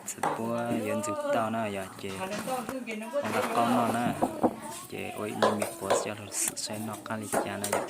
Txiv puab yuav ntxwv tau na yog ces ua nqaj qaub noj na, ces ua ib me quav coj lug xwm saib noj qab li cas na yog.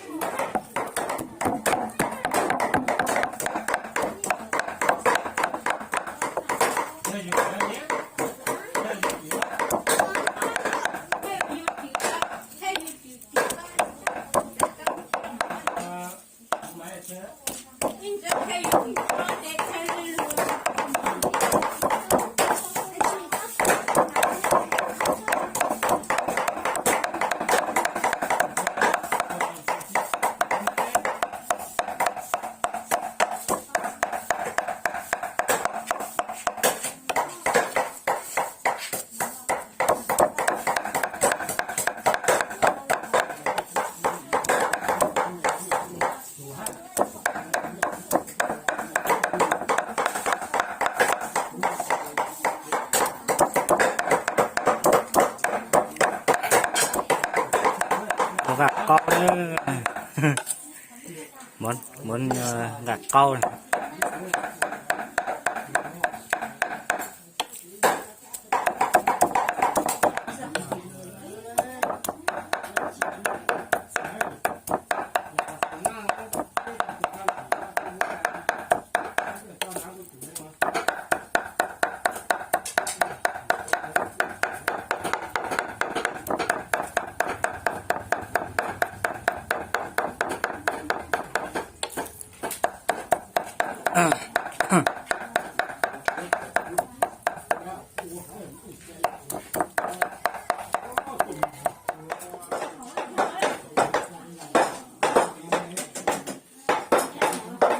Nqaj qaub, muab nqaj qaub.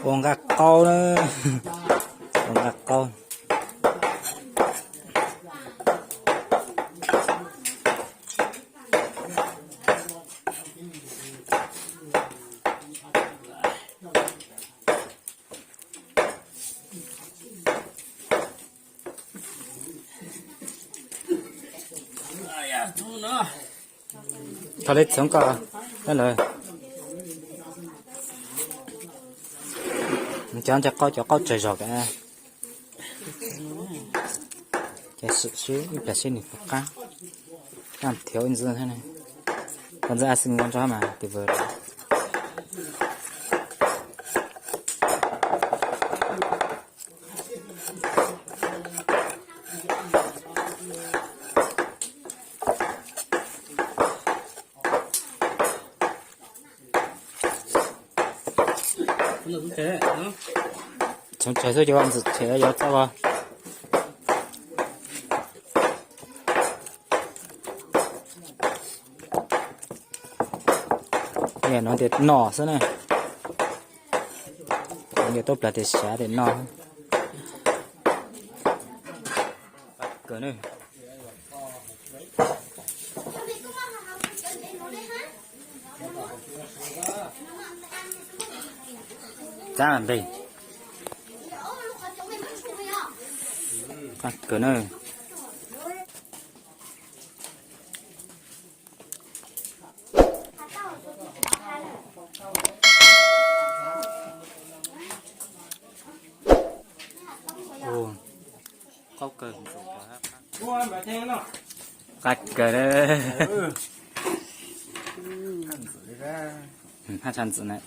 Ua nqaj qaub na, ua nqaj qaub. Thaum li txhoov ko, lawm, cov ntshe qaub, cov qaub tsawg zog ka, ces sim sib ib pliag seb nws puas qab. Kaj thiav ib ntxwg thiab, ntxwg a xi nkaus nrog mas tis vws. Txhoov tsawg xwb ces ua ntxim thiab yuav txoj ko. Nov tias no xwb na. Nov tias tuaj plag tias xyav tias no. Kawg na. Tab npeg. Kawg na. Qaub kawg. Qab kawg. Haj tshav ntxim na.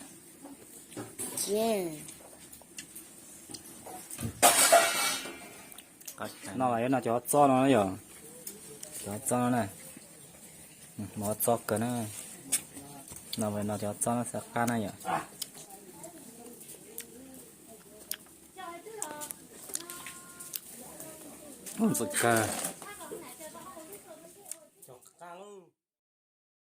No mas yuav no cov txob no yom. Cov txob no na. Mov txob kawg na. No mas no cov txob no xav qab na yom. Ntxim kawg.